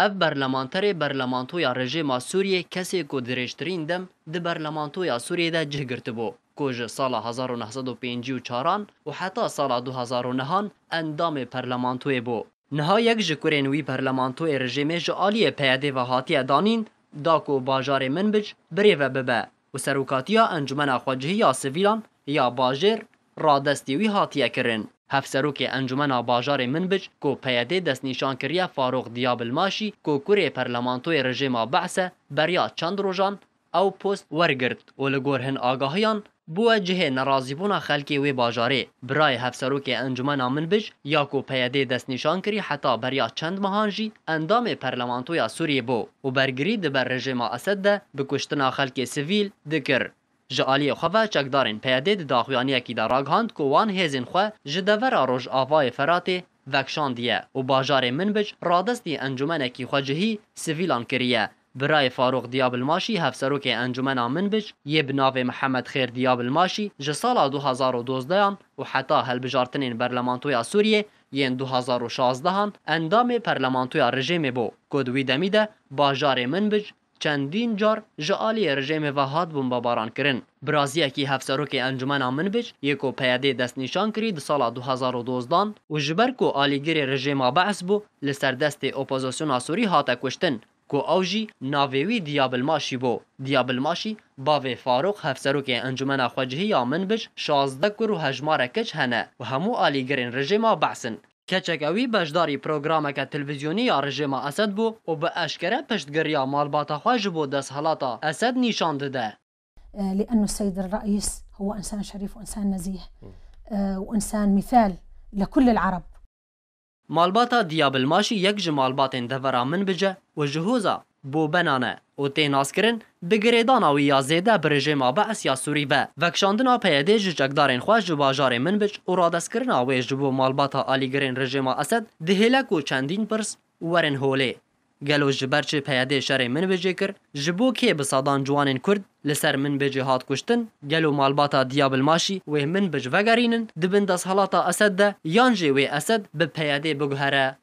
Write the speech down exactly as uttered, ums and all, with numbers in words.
Ev berlemanterê berlemantoya rejêma Sûriyê kesê ku dirêjtirîn dem di berlemantoya Sûriyê de cih girtibû, ku ji sala hezar û neh sed û pêncî û çaran û heta sala du hezar û nehan endamê perlemantoyê bû. Niha yek ji kurên wî perlemantoyê rejêmê ji aliyê P Y D'ê ve hatiye danîn, da ku bajarê Minbic birêve bibe û serokatiya Encumena Xwecihî ya Sivîlan ya bajêr radestî wî hatiye kirin. Hevserokê Encumena Bajarê Minbic ku P Y D destnîşan kiriye Farûq Diyabilmaşî ku kurê perlemantoyê rejêma Be'se beriya çend rojan ew post wergirt û li gor hin agahiyan bûye cihê nerazîbûna xelkê wê bajarê. Birayê hevserokê Encumena Minbic ya ku P Y D destnîşan kirî heta beriya çend mehan jî endamê perlemantoya Sûriyê bû û bergirî di ber rejêma Esed de bi kuştina xelkê sivîl dikir. Ji aliyê xwe ve çekdarên P Y D di daxuyaniyekî de ragihand ku wan hêzên xwe ji devera Rojavayê Feratê vekşandiye û bajarê Minbic radestî encûmenekî xwecihî sivîlan kiriye. Birayê Farûq Diyabilmaşî, hevserokê Encûmena Minbic yê bi navê Mihemed Xêr Diyabilmaşî, ji sala du hezar û dozdehan û heta hilbijartinên berlemantoya Sûriyê yên du hezar û şazdehan endamê perlemantoya rejêmê bû, ku di wî demî de bajarê Minbic çendîn car ji aliyê rejêmê ve hat bombebaran kirin. Biraziyekî hevserokê Encûmena Minbic yê ku P Y D destnîşan kirî di sala du hezar û dozdehan û ji ber ku alîgirê rejêma Be'es bû, li ser destê opozisyona Sûrî hate kuştin, ku ew jî navê wî Diyabilmaşî bû. Diyabilmaşî, bavê Farûq, hevserokê Encûmena Xwecihî ya Minbic, şazdeh kur û hejmare keç hene û hemû alîgirên rejêma Be'es in. Keçeke wî beşdarî programeke televîzyonî ya rejêma Esed bû û bi eşkere piştgiriya malbata xwe ji bo desthilata Esed nîşan dide. آه، لأنه السيد الرئيس هو إنسان شريف وإنسان نزيه، آه، وإنسان مثال لكل العرب. Malbata Diyabilmaşî yek ji malbatên devera Minbic e û ji hêza Bobenan e û tê naskirin bi girêdana wî ya zêde bi rejêma Be'es ya Sûrî ve. Vekşandina P Y D ji çekdarên xwe ji bajarê Minbic û radestkirina wê ji bo malbata alîgirên rejêma Esed dihêle ku çendîn pirs werin holê. Gelo ji ber çi P Y D şerê Minbicê kir? Ji bo kê bi sedan ciwanên Kurd li ser Minbicê hat kuştin? Gelo malbata Diyabilmaşî wê Minbic vegerînin di bin desthilata Esed de, yan jî wê Esed bi P Y D biguhere